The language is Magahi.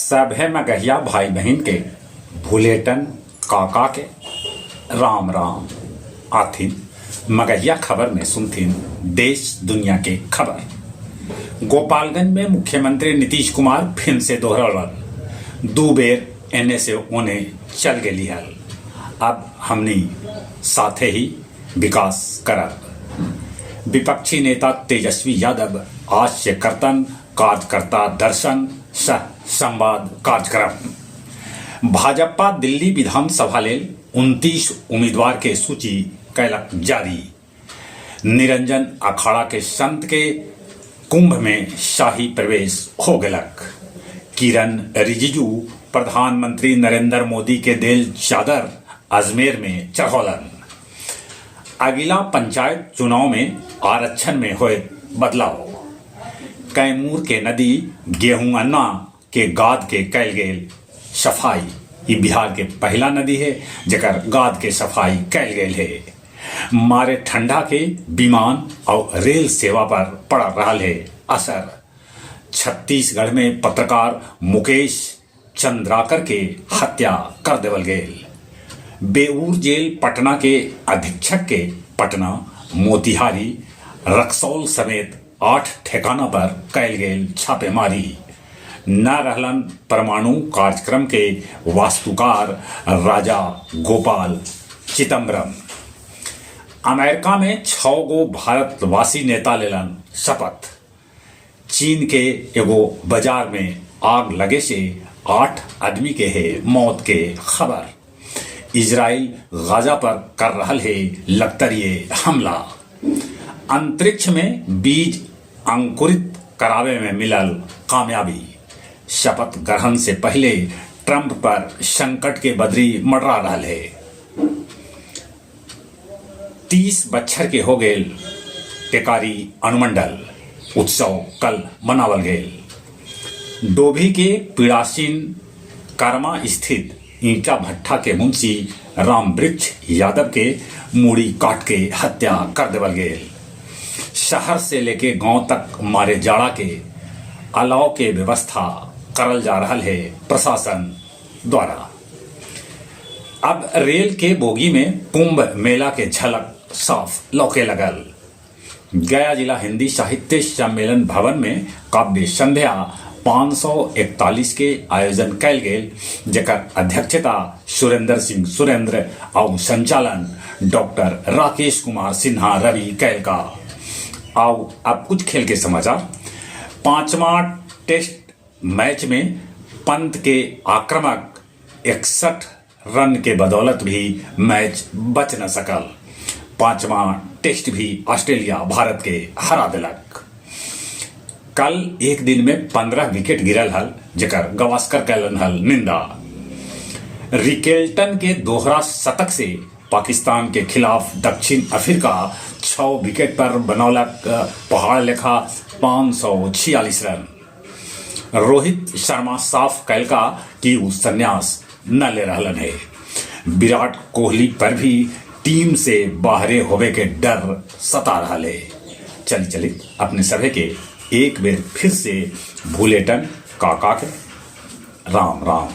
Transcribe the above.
सभे मगहिया भाई बहिन के भुलेटन काका के राम राम। आथिन मगहिया खबर में सुनथिन देश दुनिया के खबर। गोपालगंज में मुख्यमंत्री नीतीश कुमार फिन से दोहरौलन, दू बेर एने से ओने चल गेली हल, अब हमनी साथे ही विकास करब। विपक्षी नेता तेजस्वी यादव आज से करतन कार्यकर्ता दर्शन सह संवाद कार्यक्रम। भाजपा दिल्ली विधानसभा लेल 29 उम्मीदवार के सूची कैलक जारी। निरंजन अखाड़ा के संत के कुंभ में शाही प्रवेश हो गेलक। किरण रिजिजू प्रधानमंत्री नरेंद्र मोदी के देल चादर अजमेर में चढ़ौलन। अगिला पंचायत चुनाव में आरक्षण में होयत बदलाव। कैमूर के नदी गेहूं अन्ना के गाद के कैल गेल सफाई। ई बिहार के पहला नदी है जेकर गाद के सफाई कैल गेल है। मारे ठंडा के विमान और रेल सेवा पर पड़ रहा है असर। छत्तीसगढ़ में पत्रकार मुकेश चंद्राकर के हत्या कर देवल गेल। बेऊर जेल पटना के अधीक्षक के पटना, मोतिहारी, रक्सौल समेत 8 ठिकाना पर कैल गेल छापेमारी। न रहलन परमाणु कार्यक्रम के वास्तुकार राजा गोपाल चिदम्बरम। अमेरिका में 6 गो भारतवासी नेता लेलन शपथ। चीन के एगो बाजार में आग लगे से 8 आदमी के है मौत के खबर। इजराइल गाजा पर कर रहल है लश्करिये हमला। अंतरिक्ष में बीज अंकुरित करावे में मिलल कामयाबी। शपथ ग्रहण से पहले ट्रंप पर संकट के बदरी मंडरा रहल है। 30 बच्छर के हो गेल टेकारी अनुमंडल उत्सव कल मनावल गेल। डोभी के पीड़ासीन करमा स्थित ईंटा भट्ठा के मुंशी रामवृक्ष यादव के मूड़ी काट के हत्या कर देवल गेल। शहर से लेके गांव तक मारे जाड़ा के अलाव के व्यवस्था करल जा रहा है प्रशासन द्वारा। अब रेल के बोगी में कुंभ मेला के झलक साफ लौके लगल। गया जिला हिंदी साहित्य सम्मेलन भवन में काव्य संध्या 541 के आयोजन कैल गेल, जेकर अध्यक्षता सुरेंद्र सिंह सुरेंद्र और संचालन डॉक्टर राकेश कुमार सिन्हा रवि कैल का। आओ अब कुछ खेल के समाचार। 5वां टेस्ट मैच में पंत के आक्रामक 61 रन के बदौलत भी मैच बच न सकल। 5वां टेस्ट भी ऑस्ट्रेलिया भारत के हरा दिलक। कल एक दिन में 15 विकेट गिरल हल, जेकर गावस्कर कैलन हल निंदा। रिकेल्टन के दोहरा शतक से पाकिस्तान के खिलाफ दक्षिण अफ्रीका 6 विकेट पर बनौलक पहाड़ लेखा 546 रन। रोहित शर्मा साफ कैलका कि उ संन्यास न ले रहलन है। विराट कोहली पर भी टीम से बाहरे होवे के डर सता रहा है। चली चली अपने सभे के एक बेर फिर से भूलेटन काका के राम राम।